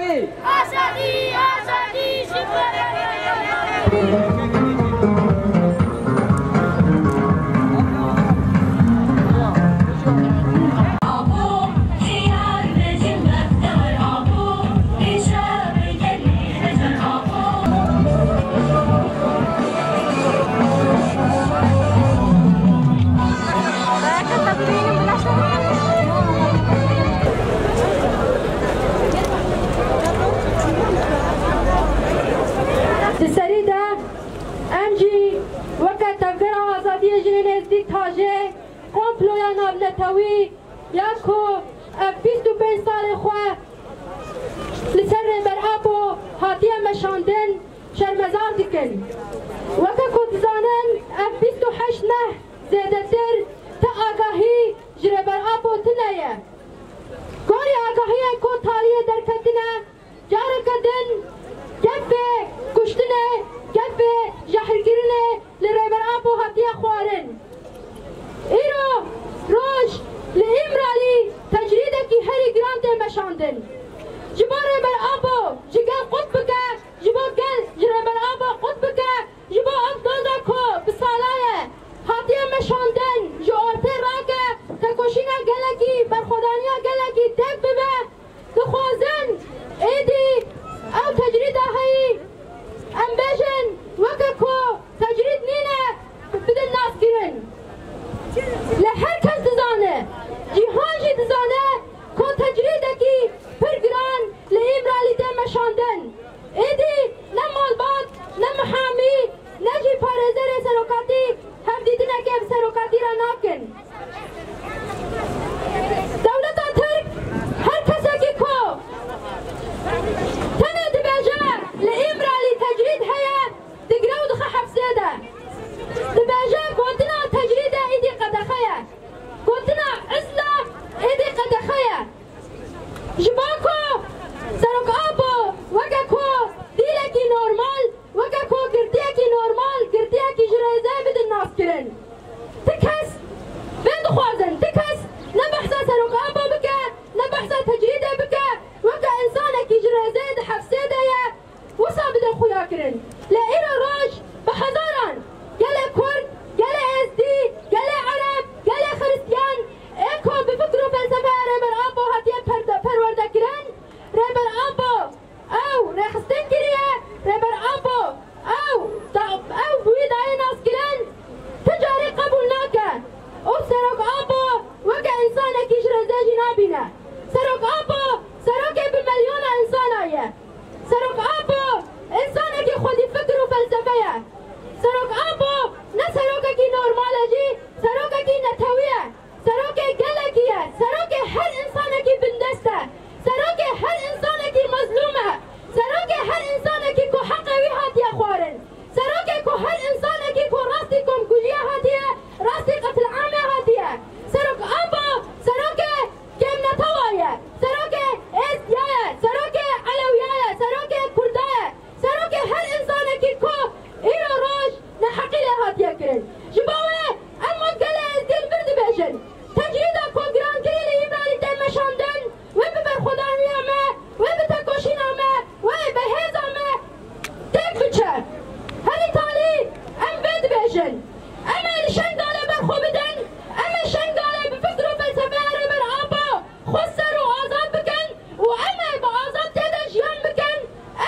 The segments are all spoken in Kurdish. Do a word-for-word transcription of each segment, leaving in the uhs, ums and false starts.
Azadî, azadî ji bo Di serî de em jî weke Tevgera Azadiyê Jinên Êzidî Tajê komploya navnetewî ya ku ev bîst û pênc salê xwe li ser Rêber Apo hatiye meşandin, şermezar dikin. Weke ku dizanin, ev bîst û heşt meh zêdetir ti agahî ji Rêber Apo tune ye. Gorî agahiyên ku taliyê derketine, careke din gefê kuştinê, gefê jehirkirinê li Rêber Apo hatiye xwarin. Îro roj li Îmralî tecrîdekî herî giran tê meşandin. Ji bo Rêber Apo ji gel qut bike, ji bo gel ji Rêber Apo qut bike, ji bo ev doza ku bi sala ye hatiye meşandin ji ortê rake, tekoşîna gelekî, berxwedaniya gelekî têk bibe. Dixwazin êdî ew tecrîda heyî, em bêjin, weke ku tecrîd nîne, bidin naskirin. Lê her kes dizane, cîhan jî dizane ku tecrîdekî pir giran li Îmralî tê meşandin. Êdî ne malbat, ne mihamî, ne jî parêzerê serokatî hevdîtinekê bi serokatî re nakin. Dewleta Tirk her kesekî ku tenê dibêje li Îmralî tecrîd heye, digire û dixe hefsê de. Dibêje gotina tecrîdê êdî qedexe ye. Gotina izla êdî qedexe ye. Ji bo ku Serok Apo weke ku dîlekî normal, weke ku girtiyekî normal, girtiyekî ji rêzê bidin naskirin. Ti kes vê dixwazin, ti kes ne behsa Serok Apo bike, ne behsa tecrîdê bike, weke însanekî ji rêzê di hefsê de ye, wisa bidin xuya kirin. Lê îro roj bi hezaran gelê Kurd, gelê Êzdî, gelê Ereb, gelê Xiristiyan ê ku bi fikr û felsefeya Rêber Apo hatiye perde-, perwerde kirin, Rêber Apo ew rêxistin kiriye, Rêber Apo ew da-, ew bi wî dayê naskirin, ti carî qebûl nake. Û Serok Apo weke însanekî ji rêzê jî nabîne. Serok Apo serokê bi milyona însana ye. Serok Apo însanekî xwedî fikr û felsefe ye. Serok Apo ne serokekî normal e jî, serokekî netewî ye. Serokê gelekî ye. Serokê her însanekî bindest e. Serokê her însanekî mezlûm e. Serokê her însanekî ku heqê wî hatiye xwarin. Serokê ku her însanekî ku rastî komkujiye hatiye, rastî qetil'amê hatiye. Serok Apo, serokê kêmnetewa ye. Serokê Êzdiya ye. Serokê Elewiya ye. Serokê Kurda ye. Serokê her însanekî ku îro roj neheqî lê hatiye kirin. Ji bo wê em wek gelê Êzdî li vir dibêjin. Tecrîda ku girankirî li Îmralî tê meşandin, wê bi berxwedaniya me, wê bi tekoşîna me, wê bi hêza me têk biçe. Herî talî em vê dibêjin. Em ê li Şengalê berxwe bidin, em ê Şengalê bi fikr û felsefeya Rêber Apo xwest ser û azad bikin û em ê bi azadiyê de jiyan bikin.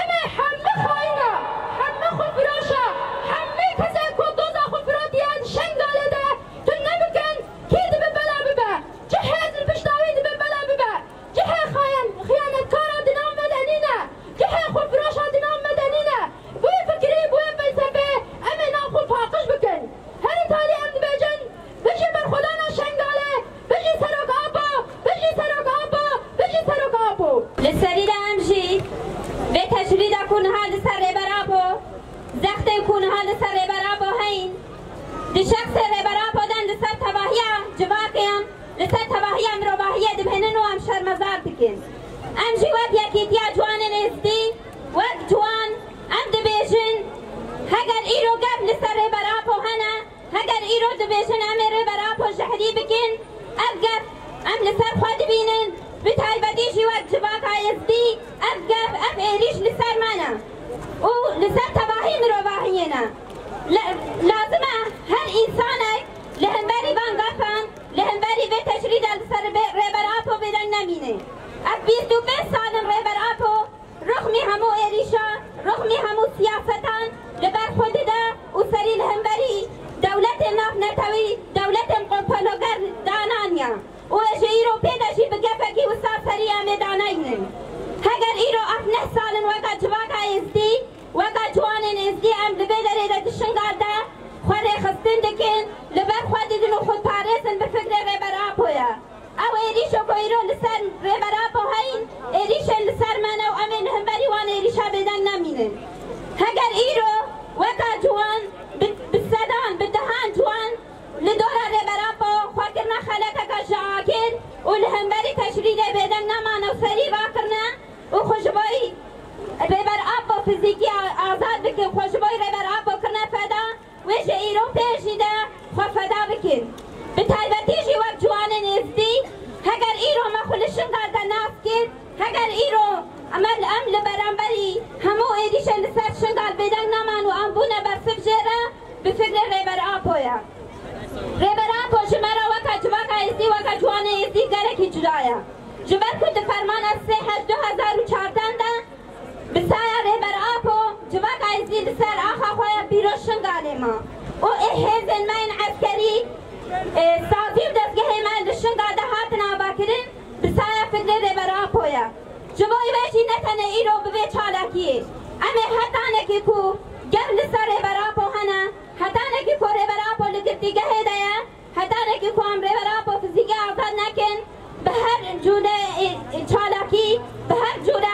Em ê hemî xayîna, hemî xwefiroşa, hemî kesê ku doza xwe firotiye di Şengalê de tune bikin, kî dibe bela bibe, çi hêz li pişta wî dibe bela bibe, cihê xayan-, xiyanetkara di nav me de nîne, cihê xwefiroşa di nav me de nîne. Bi wê fikirî, bi wê felsefê em ê nav xwe paqij bikin. Herî talî em dibêjin, Bijî berxwedana Şengalê, bijî Serok Apo, bijî Serok Apo, bijî Serok Apo. Li serî de em jî vê tecrîda ku niha li ser Rêber Apo, zextên ku niha li ser Rêber Apo heyîn, di şexsê Rêber Apo de li ser tevahiya civakê em, li ser tevahiya mirovahiyê dibînin û em şermezar dikin. Em jî wek Yekîtiya Ciwanên Êzidî, wek ciwan, em dibêjin, heger îro gef li ser Rêber Apo hene, heger îro dibêjin em ê Rêber Apo jehrî bikin, ev gef em li ser xwe dibînin, Bi taybetî jî wek civaka Êzdî ev gef, ev êrîş li ser me ne û li ser tevahî mirovahiyê ne. Le-, lazim e her însanek li hemberî van gefan, li hemberî vê tecrî de li ser bê-, Rêber Apo bêdeng nemîne. Ev bîst û pênc sal in Rêber Apo rixmî hemû êrîşan, rixmî hemû siyasetan li ber xwe dide û serî li hemberî dewletên navnetewî, dewletên komploger dananiye. Û ez ji îro pê de jî bi gefekî wisa serî em ê daneynin. Heger îro ev neh sal in weka civaka Êzdî, weka ciwanên Êzdî em li vê derê de di Şingal de xwe rêxistin dikin, li ber xwe didin û xwe diparêzin bi fikrê Rêber Apo ye. Ew êrîşo ku îro li ser Rêber Apo heyîn, êrîşên li ser me ne û em ê li hemberî wan êrîşa bêdeng nemînin. Heger îro weka ciwan bi, bi sedan, bi dehan ciwan li dora Rêber Apo xwe kirine xeleteke ji akir û li hemberî tecrîdê bêdeng nemane û serî rakirine û xwe ji bo Rêber Apo fizîkî a-, azad bikin, xwe ji bo Rêber Apo kirine feda, wê ji îro pê jî de xwe feda bikin. Bi taybetî jî wek ciwanên Êzdî, heger îro me xwe li Şingal de nas kir, heger îro em, em li beramberî hemû êrîşên li ser Şingal bêdeng neman û em bûne bersiv jê re, bi fikrê Rêber Apo ye. Rêber Apo ji me re weke civaka Êzdî, weke ciwanê Êzdî gelekî cuda ye. Ji ber ku di fermana sê heşt du hezar û çardeh de bi saya Rêber Apo civaka Êzdî li ser axa xwe ya pîroz Şingalê ma û ê hêzên me yên eskerî, ê, sazî û dezgehê me li Şingal de hatin avakirin, bi saya fikrê Rêber Apo ye. Ji bo wê jî ne tenê îro bi vê çalakiyê. Em ê hetanekî ku gef li ser Rêber Apo hene, hetanekî ku Rêber Apo li girtîgehê de ye, hetanekî ku em Rêber Apo fizîkî azad nekin, bi her cûre, e, e, çalakî, bi her cûre